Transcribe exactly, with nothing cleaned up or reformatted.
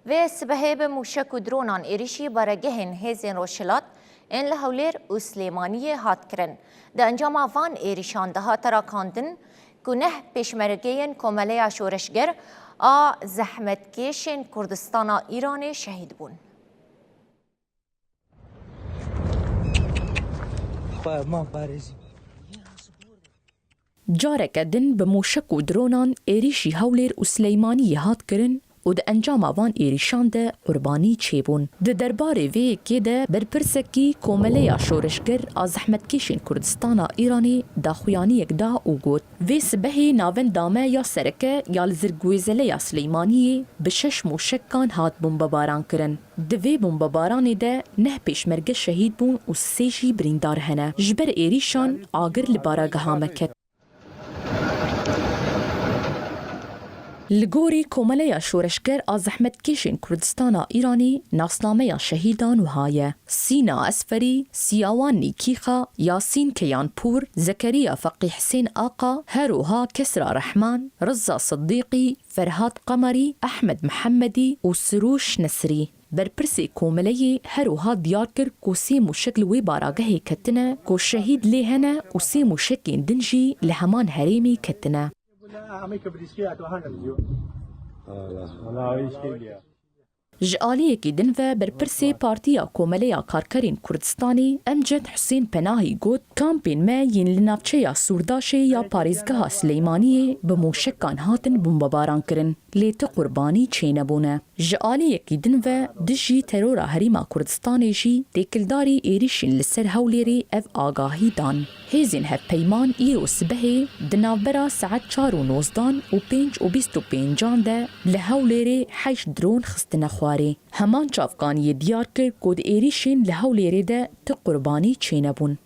Vê sibehê bi mûşek û dronan êrîşî baregehên Hêzên Rojhilat ên li Hewlêr û Silêmaniyê hat kirin. Di encama van êrîşan de hate rakandin ku neh pêşmergeyên Komeleya Şoreşger a Zehmetkêşên Kurdistana Îranê şehîd bûn. Xwe man parêzî. Careke din bi mûşek û dronan êrîşî Hewlêr û Sileymaniyê hat kirin û di encama van êrîşan de qurbanî çêbûn. Di derbarê vê yekê de berpirsekî Komeleya Şoreşger a Zehmetkêşên Kurdistana Îranê daxuyaniyek da û got, Vê sibehê navenda me ya sereke ya li Zirgwêzeleya Sileymaniyê bi şeş mûşekan hat bombebaran kirin. Di vê bombebaranê de neh pêşmerge şehîd bûn û sê jî birîndar hene. Ji ber êrîşan agir li barageha me ket. Li gorî Komeleya Şoreşger a Zehmetkêşên Kurdistana Îranê nasnameya şehîdan wiha ye: Sîna Esferî, Siyawan Nîkîxa, Yasîn Keyanpûr, Zekeriya Feqî Hisên Aqa, her wiha Kesra Rehman, Riza Siddîqî, Ferhat Qemerî, Ehmed Mihemedî û Sirûş Nesrî. Berpirsê Komeleyê her wiha diyar kir ku sê mûşek li wê baragehê ketine ku şehîd lê hene û sê mûşekên din jî li heman herêmê ketine. Ji aliyekî din ve berpirsê Partiya Komeleya Karkerên Kurdistanê Emced Husên Penahî got, Kampên me yên li navçeya Sûrdaşê ya parêzgeha Sileymaniyê bi mûşekan hatin bombebaran kirin, lê ti qurbanî çênebûne. Ji aliyekî din ve dijî terora Herêma Kurdistanê jî têkildarî êrîşên li ser Hewlêrê ev agahî dan. Hêzên hevpeyman îro sibehê di navbera saet çar û nozdan û pênc û bîst û pêncan de li Hewlêrê heşt dron xistine xwarê. Heman çavkaniyê diyar kir ku di êrîşên li Hewlêrê de ti qurbanî çênebûn.